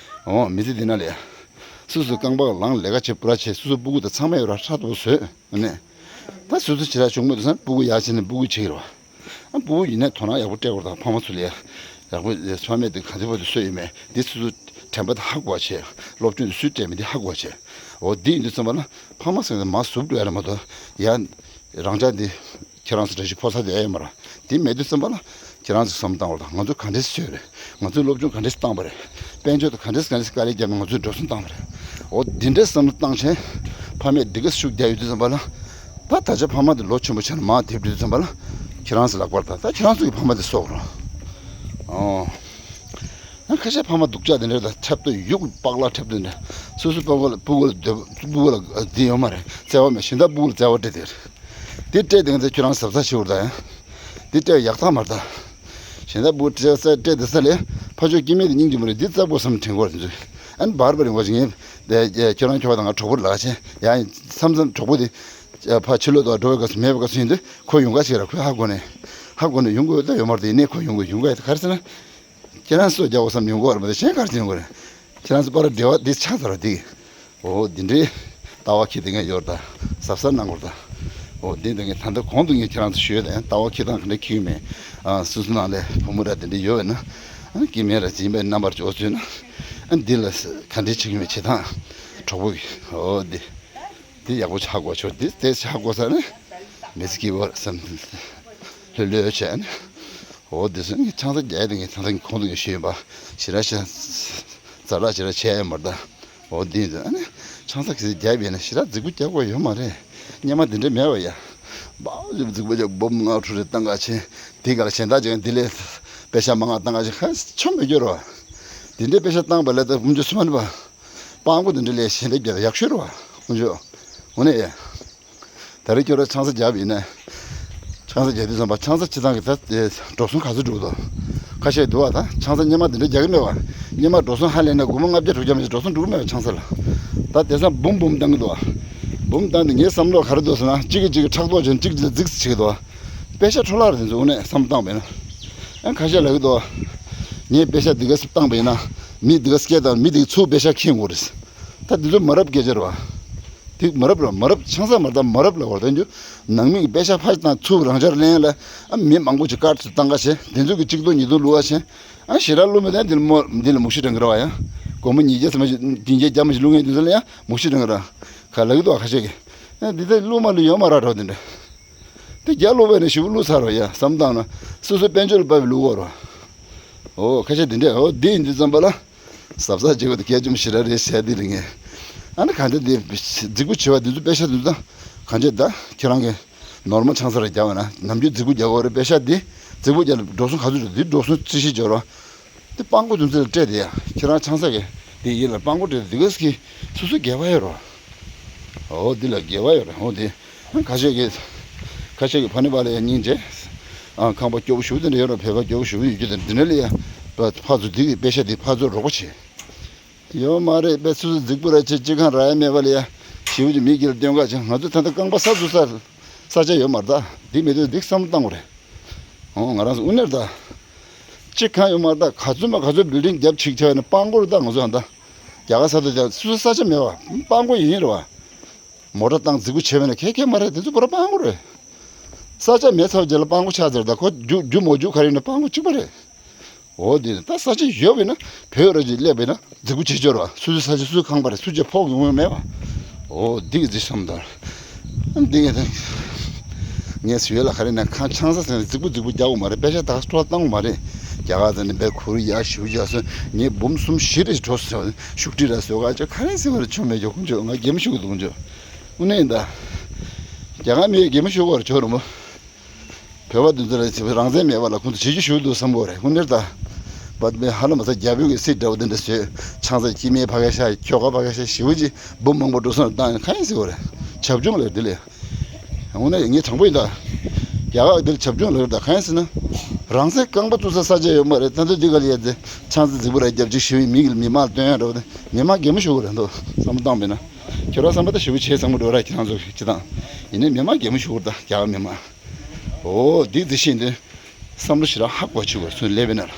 འོ་མི་ཚེ་འདི་ན་ལ་ཡ། སོ་སོ་རྐང་པ་ལངས་ལས་ཀ་བྱེད་པུ་ར་བྱེད། སོ་སོ་སྤུ་གུ་དང་ཚང་མ་ཡོད་ར། ཧྲ་ཏོ་བཟོས་ནས། ད་སོ་སོ་ཇི་ལྟར་བྱུང་མི་འདུག་ཟེར་ན་སྤུ་གུ་ཡག་བྱས་ནས་སྤུ་གུ་བྱེད་ཀྱི་རེད་བ། ཨ་སྤུ་གུ་ཡིན་ནའི་དོ་སྣང་ཡག་པོ་སྤྲད་དགོས་རེད། ད་ཕ་མ་ཚོ་ལ་ཡ། ཡག་པོ་ཕ་མས་དེ་ག་ཚོད་བར་དུ་སོས་ཡོད་མེད་འདི་སོ་སོ་དྲན་པ་དེ་ཧ་གོ་བ་བྱེད། སློབ་སྦྱོང་དེ་སུས་སྤྲད་མེད་འདི་ཧ་གོ་བ་བྱེད། འོ་འདི་ཡིན་དུས་ཙམ་པ་ལ་ཕ་མ་ཟེར་ནས་མར་ཟུབ་འགྲོ་ཡ་རེད་མ་གཏོགས། ཡ་རང་ཅག་འདི་ཁྱེད་རང་ཚོ་འདྲ་ཞིག་ཕོ་གསར་དེ་ཡ་ཡོད་མ་རེད། དེ་མེད་དུས་ཙམ་པ་ལ་ཁྱེད་རང་ཚོས་བསམ་བློ་བཏང་བ་དང་། ང་ཚོས་ག་འདྲས་བྱས་རེད། ང་ཚོས་སློབ་སྦྱོང་ག་འདྲས་བཏང་བ་རེད། དཔལ་འབྱོར་དང་ག་འདྲས་ག་འདྲས་དཀའ་ལས་བརྒྱབ་ནས་ང་ཚོས་འགྲོ་སོང་བཏང་བ་རེད། འོ་འདི་འདྲའི་བསམ་བློ་བཏང་བྱས་ཕ་མས་འདི་ག་ཤུགས་རྒྱག་ཡོད་དུས་ཙམ་པ་ལ། ད་ད་ཆ་ཕ་མ་དེ་ལོ་ཆེན་པོ་ཆགས་ནས་མར་དེབ་འབྲི་དུས་ཙམ་པ་ལ་ཁྱེད་རང་ཚོ་ལག་པར་ད་ད་ཁྱེད་རང་ཚོ་གི་ཕ་མ་དེ་གསོ་དགོས་རེད། ཨོ། ཡང་ཁ་ཤས་ཕ་མ་སྡུག་ཅག་དེ་འདྲ་ད་འཁྲབ་སྟོད་ཡུག་པགས་ལ་འཁྲབ་སྟོད་འདྲ། སོ་སོའི་སྤུ་གུ་ལ་སྤུ་གུ་ལ་འདོད་སྤུ་གུ་ལ་འདི་ཡོད་མ་རེད། བརྩེ་བ་མེད། གཞན་དག་སྤུ་གུ་ལ་བརྩེ་བ་སྤྲད་དེ་རེད། དེ་སྤྲད་དེ་ང་ཚོས་ཁྱོད་རང་གཟབ་གཟབ་བྱེད་དགོས་རེད་ད་ཡང་། དེ་སྤྲད་ཡག་ཐག་མ་རེད་ད། གཞན་དག་སྤུ་གུ་སྤྲད་ས་སྤྲད་དེ་ས་ལས་ཕ་ཕྱོགས་སྐྱེ་དམན་དེ་སྙིང་རྗེ་མོ་རེད། འདི་བཙག་པོ་བསམ་དྲན་དགོས་རེད་ཚོས། ཨ་ནི་བར་བར་རིང་བ་ཞིག་ངས་དེ་ཁྱོད་རང་ཁྱོད་དང་ང་གྲོགས་པོ་ལགས་ཆེ་ཡང་མཚམས་མཚམས་གྲོགས་པོ་དེ་ཕ་ཕྱི་ལོགས་དུ་འགྲོ་བའི་སྐབས་སུ་མེད་པའི་སྐབས་སུ་ཡིན་དུས་ཁོ་ཡོང་ག་ཞིག་ར། ཁོས་ཧ་གོ་ནས་ཧ་གོ་ནས་ཡོང་དགོས་ད་ཡོད་མ་རེད་དེ། ཡིན་ནའི་ཁོ་ཡོང་དགོས་ཡོང་ག་ཡོད་ག་རེ་ཟེར་ན། ཁྱེད་རང་སོ་རྒྱག་འོ་བསམ་ཡོང་གི་ཡོད་རེད་མ་གཏོགས་གཞན་ག་རེ་བྱེད་ཡོང་གི་རེད། ཁྱེད་རང་ཚོ་པར་འབྲེལ་བ་འདི་ཆགས་ཚར་བ་འདི། འོ་འདི་འདྲའི་ལྟ་བ་ཁྱེད་དེ་ངས་ཡོད་ད། གཟབ་གཟབ་གནང་དགོས་ད། འོ་འདི་འདི་ངས་ད་ལྟ་གོང་དུ་ངས་ཁྱེད་རང་ཚོ་ཞུས་ད་ལྟ་བ་ཁྱེད་དང་ག་འདྲ་ཁྱེད་ཡོད་མེད། ཨ་སོ་སོ་ནང་ལས་བུ་མོ་ར་དེ་འདྲ་ཡོད་པས་ན། ཨ་སྐྱེ་དམན་ར་སྦྱིན་པའི་རྣམ་པར་འཇོག་ཚུལ་ན། ཨ་འདི་ལ་ག་འདྲའི་བྱེད་ཀྱི་མེད་བྱེད་སྟངས་གྲོགས་པོ་གི་འོ་འདི། འདི་ཡག་པོ་ཆགས་དགོས་ཆོག་འདི་དེ་ཆགས་དགོས་ས་ནི་མི་ཚེ་སྐྱིད་པོ་བསམ་ལྷོད་ལྷོད་བྱས་ནས། འོ་འདི་སོ་ངས་ཆང་ས་རྒྱག་ཡ་དེ་ངས་ད་ལྟ་གོང་དུ་ངས་ཞུས་ཡིན་པ་ཞེ་དྲག་ཞེ་ཛ་དྲག་ཞེ་དྲག་བྱས་ཡོད་མ་རེད་ད། འོ་འདི་ཡིན་ཙང་ཨ་ནི་ཆང་ས་གི་རྒྱབ་ཡིན་ན་ཞེ་དྲག་རྫིག་པོ་རྒྱག་དགོས་ཡོད་མ་རེད། སྔོན་མ་འདི་འདྲ་མེད་པ་ཡ། འབའ་རྫིག་པོ་རྒྱག་འབུམ་ལྔ་དྲུག་རེ་བཏང་ག་ཕྱིན། དེ་ག་ལ་གཞན་དག་ཅིག་འདི་ལས་པེ་ཤ་མང་ང་བཏང་ག་ཕྱིན་ཁ་ཆོ་མི་འགྱུར་བ། འདི་འདྲའི་པེ་ཤ་བཏང་བ་ལས་ད་དཀོན་མཆོག་གསུམ་ནི་པ། སྤང་གོ་འདི་འདྲ་ལས་གཞན་དག་རྒྱབ་ཡག་ཤོས་རེད་བ། དཀོན་མཆོག་འོ་ནས་ཡ། ད་རེས་ཁྱོད་རང་ཆང་ས་བརྒྱབ་ཡིན་ན། ཆང་ས་བརྒྱབ་དུས་ཙམ་པ་ཆང་ས་ཕྱི་ཐང་གི་ད་དེ་འགྲོ་སོང་ག་ཚོད་འགྲོ་གི་འདུག་ཁ་ཤས་འདུག་བ། ད་ཆང་ས་སྔོན་མ་འདི་འདྲ་རྒྱག་གི་མེད་བ། སྔོན་མ་འགྲོ་སོང་ཧ་ལས་ན་སྒོར་མོ་ལྔ་བརྒྱ་དྲུག་བརྒྱ་མི་འགྲོ་སོང་འགྲོ་གི་མེད་བ་ཆང་ས་ལ། ད་དེང་སང་འབུམ་འབུམ་བཏང་གི་འདུག་བ། འབུམ་བཏང་དུས་ངའི་བསམ་བློ་ག་རེ་འདུག་ཟེར་ན་གཅིག་གིས་གཅིག་གི་ཕྲག་དོག་བྱས་ནས་གཅིག་གིས་རྫིག་བྱེད་ཀྱི་འདུག་བ། པེ་ཤ་འཕྲོ་བརླག་རེད་འདུག་ནས་བསམ་བཏང་བས་ན། ཨ་ཁ་ཤས་ལབ་ཀྱི་འདུག་ངས་པེ་ཤ་འདི་ག་ཙམ་བཏང་བས་ན། མི་འདི་ག་སྐད་བཏང་མི་འདི་ག་ཚུར་པེ་ཤ་འཁྱེར་དགོས་རེད། ད་འདི་ཚོ་མ་རབས་སྐད་ཆ་རེད་བ། དེ་མ་རབས་རེད་མ་རབས་ཆང་ས་མ་རེད་ད་མ་རབས་ལབ་དགོས་རེད་ད་འདི། ནང་མི་གི་པེ་ཤ་ཕར་བཏང་ཚུར་རང་འཇགས་ལེན་ལ། ཨ་མི་མང་པོ་ཅིག་ཀར་ཚུར་བཏང་ག་བྱས་དེ་ཚོ་གི་གཅིག་སྟོང་ཉིས་སྟོང་བླུག་ག་བྱས། ཨ་ཞེ་དྲག་བླུག་མི་དང་འདི་ལ་མོ་འདི་ལ་མུག་ཤི་འདྲ་གི་རེད་བ་ཡ། སྒོར་མོ་ཉིས་བརྒྱ་ཙམ་ཞིག་བདུན་བརྒྱ་བརྒྱ་མ་ཞིག་བླུག་མཁན་དེ་ཚོ་ལ་ཡ་མུག་ཤི་འདྲ་གི་རེད། ག་ལབ་ཀྱི་འདུག་བ་ཁ་ཤས་ཀྱིས། ཨ་འདི་ལྟར་བླུག་མ་བླུག་ཡོད་མ་རེད་འགྲོ་དེ་འདྲ། དེ་རྒྱ་སློབ་པའི་ནས་ཞུ་བླུག་ཚར་བ་ཡ་བསམ་བཏང་ན། སོ་སོའི་དཔལ་འབྱོར་ལ་དཔག་པའི་བླུག་བར་བ། འོ་ཁ་ཤས་དེ་འདྲས་འོ་དེ་ཡིན་དུས་ཙམ་པ་ལ། གཟབ་གཟབ་བྱེད་དགོས་དེ་གལ་ཆེན་པོ་ཞེ་དྲག་རེད་ཟེར་དེ་རེད་ངས། ཨ་ནི་གང་ལྟར་དེ་རྫིག་པོ་བྱེད་པ་དེ་ཚོ་པེ་ཤ་དེ་ཚོ་ད། གང་བྱེད་ད་ཁྱེད་རང་གི་ནོར་མ་ཆང་ས་ར་རྒྱག་བ་ན་ནམ་རྒྱུན་རྫིག་པོ་རྒྱག་དགོས་རེད་པེ་ཤ་དེ། རྫིག་པོ་རྒྱག་ལ་འགྲོ་སོང་ག་ཚོད་རེད་དེ་འགྲོ་སོང་རྩིས་ཞིབ་བྱོས་རོགས། དེ་སྤང་གོ་དུས་ཚོད་ལ་སྤྲད་དེ་ཡ་ཁྱེད་རང་ཆང་ས་གི་དེ་ཡིན་ལ་སྤང་གོ་སྤྲད་དེ་ག་ཟིག་སོ་སོ་དགེ་བ་ཡོད་རོ། འོ་འདི་ལ་དགེ་བ་ཡོད་རེད་འོ་དེ། ཁ་ཤས་ཀྱི་ཁ་ཤས་ཀྱི་ཕ་ནི་པ་ལ་ཡ་སྙིང་རྗེ། ཨ་ཁང་པ་སྐྱོ་པོ་ཞུ་དེ་འདྲ་ཡོད་རོ་བོད་པ་སྐྱོ་པོ་ཞུ་ཡོད་རྒྱུ་དེ་འདི་འདྲ་ལ་ཡ། ཕ་ཚོ་འདི་གི་པེ་ཤ་འདི་ཕ་ཚོ་རོགས་པ་བྱེད། ཡོད་མ་རེད་པེ་སོ་སོ་རྫིག་པོ་ར་ཆེ་སྤྱི་ཁང་ར་ཡ་མེད་པ་ལ་ཡ། ཞེ་པོ་ཅིག་མི་སྒེར་སྟོན་ག་ཆེ་ང་ཚོ་ད་ལྟ་རྐང་པ་ས་ཚོ་ས་ས་ཆ་ཡོད་མ་རེད་ད་འདི་མེད་དུས་འདི་བསམ་བཏང་དགོས་རེད། ཨོ་ང་རང་ཚོ་དངོས་གནས་རེད་ད། གཅིག་གང་ཡོད་མ་རེད་ད་ག་ཚོད་མ་ག་ཚོད་བིལ་ཌིང་རྒྱབ་ཆིག་ཆ་ཡོད་ན་སྤང་གོ་རེད་ད་ང་ཚོ་ཨ་ད། རྒྱ་གར་ས་ཐོག་རྒྱ་སུ་ས་ཆ་མེད་བ་སྤང་གོ་ཡིན་རེད་བ། མོ་ཊ་བཏང་རྫིག་པོ་བྱས་པ་ན་ཁེ་ཁེ་མ་རེད་དེ་ཚོ་པོ་ར་སྤང་གོ་རེད། ས་ཆ་མེད་ཚར་རྗེས་ལ་སྤང་གོ་ཆགས་ཚར་ད་ཁོ་རྒྱུ་རྒྱུ་མོ་རྒྱུ་ག་རེ་ཡིན་ན་སྤང་གོ་གཅིག་པ་རེད། འོ་དེ་ད་ས་ཆ་ཡོད་པས་ན་བོད་ར་ཅིག་སླེབས་པས་ན། རྫིག་པོ་བྱེད་ཆོག་ར་སུ་སུ་ས་ཆ་སུ་ཁང་པ་རེད་སུ་ཆ་ཕོག་ཡོང་ཡོད་མེད་པ། འོ་འདི་གི་རྫི་བསམ་དར། འདི་གི་དང་། ངས་ཟེར་ཡོད་ལ་ག་རེ་ན་ཁང་ཆང་ས་ཟེར་ནས་རྫིག་པོ་རྫིག་པོ་རྒྱག་དགོས་མ་རེད་པེ་ཤ་དག་སྤྲོ་བཏང་དགོས་མ་རེད། རྒྱ་གར་ཟེར་ནས་བས་ཁུར་ཡ་ཞུ་ཡ་སོ་ངས་འབུམ་གསུམ་བཞི་རེ་འགྲོ་ཟེར་བ་ཤུགས་ཁྲི་ར་ཟེར་བ་ཅོ་ག་རེ་ཟེར་བ་རེ་ཆོ་མེད་ཅོ་ཁུང་ཅོ་ང་གད་མོ་ཤུགས་གི་འདུག་ཅོ། དངོས་གནས་ཡིན་ད། རྒྱ་གར་མི་གད་མོ་ཤུགས་བར་ཆོ་རུ་མོ། བོད་པ་འདི་ཚོ་ལ་རང་བཙན་མེད་པ་ལ་ཁོང་ཚོ་བྱེད་རྒྱུ་ཞུ་འདུག་བསམ་གོ་རེད་ཁོང་ནེར་ད། བད་མེད་ཧ་ལམ་ས་རྒྱ་བོད་ཀྱི་སྲིད་འདྲ་བོ་འདི་འདྲ་བཟོས་ཆང་ས་སྐྱི་མའི་ཕ་ག་ཤ་ཁྱོ་ག་ཕ་ག་ཤ་ཞི་བོ་ཅི་འབུམ་མང་པོ་འགྲོ་སོང་བཏང་ཡང་གང་ཡིན་ཟེར་གོ་རེད། བྱབ་ཆུང་ལ་འདི་ལས། འོ་ན་ངས་དྲང་པོ་ཡིན་ད། རྒྱ་གར་འདིར་བྱབ་ཆུང་ལ་ད་གང་ཡིན་ཟེར་ན། རང་བཙན་རྐང་པ་བཙུགས་ས་ས་ཆ་ཡོད་མ་རེད་ད་ཚོད་འདི་ག་ལ་ཡ་ཚེ་ཆང་ས་རྫིག་པོ་ར་རྒྱབ་ཅིག་ཞི་བོའི་མིང་གིས་མི་མང་ལ་སྟོན་ཡ་འདྲ་བོ་དེ་མི་མང་གད་མོ་ཤོར་གོ་རེད་འདུག་བསམ་བློ་བཏང་པས་ན། ཁྱོད་རང་བསམ་པ་ད་ཞི་བོ་བྱས་བསམ་གོ་འགྲོ་ར་ཁྱེད་རང་ཚོ་གི་ཅི་དང་། ཡིན་ནའི་མི་མང་གད་མོ་ཤོར་གོ་རེད་ད་རྒྱ་གར་མི་མང་། འོ་འདི་འདི་བཞིན་དུ་བསམ་བློ་ཞེ་དྲག་ཧ་གོ་བྱུང་བ་ཚུར་སླེབས་པའི་ནང་ལ།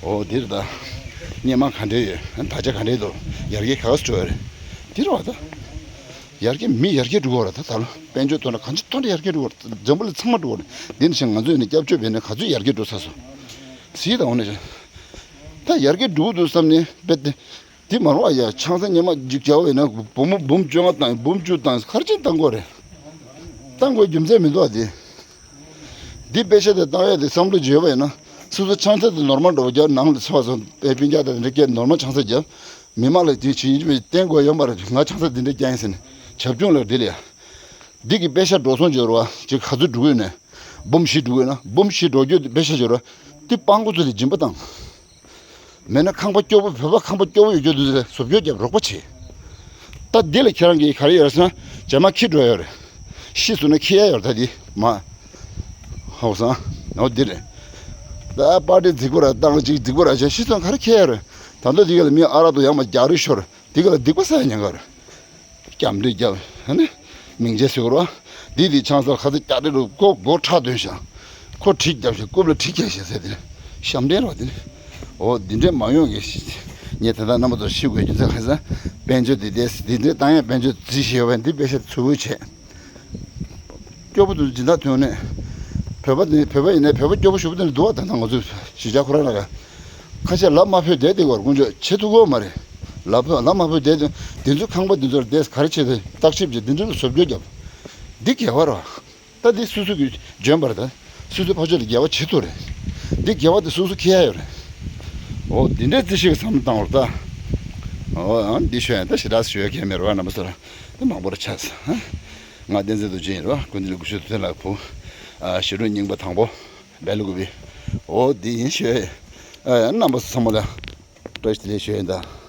འོ་འདིར་ད་སྔོན་མ་ག་འདྲས་ཡོད། ད་ཆ་ག་འདྲས་འདུག་ཡར་རྒྱས་ག་ག་སུ་འགྲོ་ཡ་རེད། འདི་རེད་བ་ད། ཡར་རྒྱས་མི་ཡར་རྒྱས་འགྲོ་གི་རེད། ད་ད་ལོ་དཔལ་འབྱོར་ཐོག་ནས་གང་ཅི་ཐོག་ནས་ཡར་རྒྱས་འགྲོ་གི་རེད། འཛམ་བུ་གླིང་ཚང་མ་འགྲོ་གི་རེད། འདི་ནི་ཞིག་ང་ཚོས་ནི་སྐྱབས་བཅོལ་བས་ནི་ག་ཚོད་ཡར་རྒྱས་འགྲོ་ཚར་སོང་། གཟིགས་དང་འོ་ནས་ད་ཡར་རྒྱས་འགྲོ་གི་འདུག་བསམ་ནས་བེད་དེ། འདི་མ་རུང་བ་ཡ། ཆང་ས་སྔོན་མ་འཇིག་རྒྱག་པ་ཡིན་ན་འབུམ་འབུམ་བཅོ་ལྔ་བཏང་། འབུམ་བཅུ་བཏང་། ག་རེ་བྱས་བཏང་དགོས་རེད། བཏང་དགོས་རྒྱུ་མཚན་མི་འདུག་ཨ། འདི་འདི་པེ་ཤ་དེ་བཏང་ཡ་དེ་བསམ་བློ་བརྗོད་པ་ཡིན་ན། སོ་སོ་ཆང་ས་དེ་ནོར་མ་འགྲོ་བ་རྒྱབ། ནང་ལ་ཚོ་བ་སོང་པའི་སྤུན་ཀྱག་དང་འདྲ་སྐད་ནོར་མ་ཆང་ས་རྒྱབ། མི་མང་ལ་དེ་བྱེད་ཡིན་གཅིག་མིན་གཅིག་བསྟན་དགོས་ཡོད་མ་རེད། ང་ཆང་ས་འདི་འདྲ་རྒྱག་ཡིན་ཟེར་ནས་བྱབ་ཆུང་ལ་འདི་ལ་ཡ། འདི་གི་པེ་ཤ་འགྲོ་སོང་འབྱོར་བ་ཅིག་ག་ཚོད་འགྲོ་གི་ཡོད་ན། འབུམ་བཞི་འགྲོ་གི་ཡོད་ན། འབུམ་བཞི་འགྲོ་རྒྱུ་དེ་པེ་ཤ་འབྱོར་བ་དེ་སྤྲང་པོ་ཚོ་ལ་སྦྱིན་པ་བཏང་། མེད་ན་ཁང་པ་སྐྱོ་པོ། བོད་པ་ཁང་པ་སྐྱོ་པོ་ཡོད་རྒྱུ་དེ་ཚོ་ལ་བཟོ་བཅོས་རྒྱབ། རོགས་པ་བྱེད། ད་འདི་ལ་ཁྱེད་རང་གིས་ག་རེ་ཡོད་རེད་ཟེར་ན། རྗེས་མ་འཁྱེར་འགྲོ་ཡོད་རེད། ཤི་སོང་ན་འཁྱེར་ཡ་ཡོད་རེད། ད་འདི་མ་ཧའོ་སང་ཨོ་འདི་རེད། ད་པར་ཊི་རྫིག་པོ་ར་བཏང་། ཅིག་རྫིག་པོ་ར་བྱས། ཤི་སོང་ག་རེ་འཁྱེར་ཡ་རེད། ད་ལྟ་འདི་ག་ལ་མི་ཨ་རག་དང་ཡང་མ་རྒྱག་རེས་ཤོར། འདི་ག་ལ་སྡིག་པ་བསགས་ཡ་ཉེན་ཁ་རེད། སྐྱབས་འགྲོ་རྒྱབ། ཨ་ནི་མིང་ཆད་ཟེར་བ། འདི་དེ་ཆང་ས་ཁ་ཚ་རྒྱག་རེས་རུ་ཀོ་སྒོ་ཁྲག་འདོན་ཤག་ཁོ་གྲི་རྒྱབ་ཤག་རྐུབ་ལ་གྲི་རྒྱག་ཤག་ཟེར་དེ་ནི་ཞབས་འདྲེན་རོ། དེ་ནི་འོ་འདི་འདྲས་མ་ཡོང་གི། ངས་ད་ལྟ་རྣམ་པ་ཚོར་ཞུ་དགོས་རྒྱུ་མཚན་ག་རེ་ཟེར་ན། དཔལ་འབྱོར་འདི་དེ་འདི་འདྲས་བཏང་ཡ། དཔལ་འབྱོར་རྩིས་ཞེས་པ་འདི་པེ་ཤ་ཚུར་བུད་བྱས། སྐྱོ་པོ་དེ་ཚོ་སྦྱིན་བདག་ཐོན་ནས། བོད་པ་དེ་བོད་པ་ཡིན་ནའི་བོད་པ་སྐྱོ་པོ་ཞུ་བ་དེ་འདུག་བ། ད་ལྟ་ང་ཚོ་གཞིས་ཆགས་ཁོ་རང་ལ་ཁ་ཤས་ལབ་མ་ཕོད་བསྡད་དེ་བར་དཀོན་མཆོག་བྱེད་ཐུབ་ཀྱི་མ་རེད། ལབ་ལབ་མ་ཕོད་བསྡད་དེ་དེ་ཚོ་ཁང་པ་དེ་ཚོར་བསྡད། ག་རེ་བྱེད་དེ་བརྟག་ཞིབ་བྱེད། དེ་འདྲ་ལ་བཟོ་བཅོས་རྒྱབ། འདི་དགེ་བ་རེད་བ། ད་འདི་སོ་སོ་གིས་འཇོན་པ་རེད། ད་སོ་སོའི་ཕ་ཕྱོགས་ལ་དགེ་བ་བྱེད་ཐུབ་རེད། འདི་དགེ་བ་དེ་སོ་སོ་འཁྱེར་ཡ་ཡོད་རེད། འོ་འདི་འདྲའི་རྩིས་ཤིག་བསམ་བློ་བཏང་བར་ད། འོ་ཨང་འདི་ཤོད་ཡ། ད་ཞེ་དྲག་ཞུ་ཡ་གང་ཡང་མེད་རེད་བ། རྣམ་པ་ཚོ་ལ་ད་མང་པོ་ར་ཆགས་སོང་། ང་བསྟན་འཛིན་རྡོ་རྗེ་ཡིན་རེད་བ། ཀུན་གླེང་སྐུ་ཞབས་ཐུབ་བསྟན་ལགས་བུ། ཨ་ཞི་ཀྲོང་རྙིང་པ་དང་པོ་སྦེལ་ཀོབ་པི། འོ་འདི་ཡིན་ཤོད་ཡ། ཨ་རྣམ་པ་ཚོ་ཚང་མ་ལ་བཀྲ་ཤིས་བདེ་ལེགས་ཞུ་ཡ་ཡིན་ད།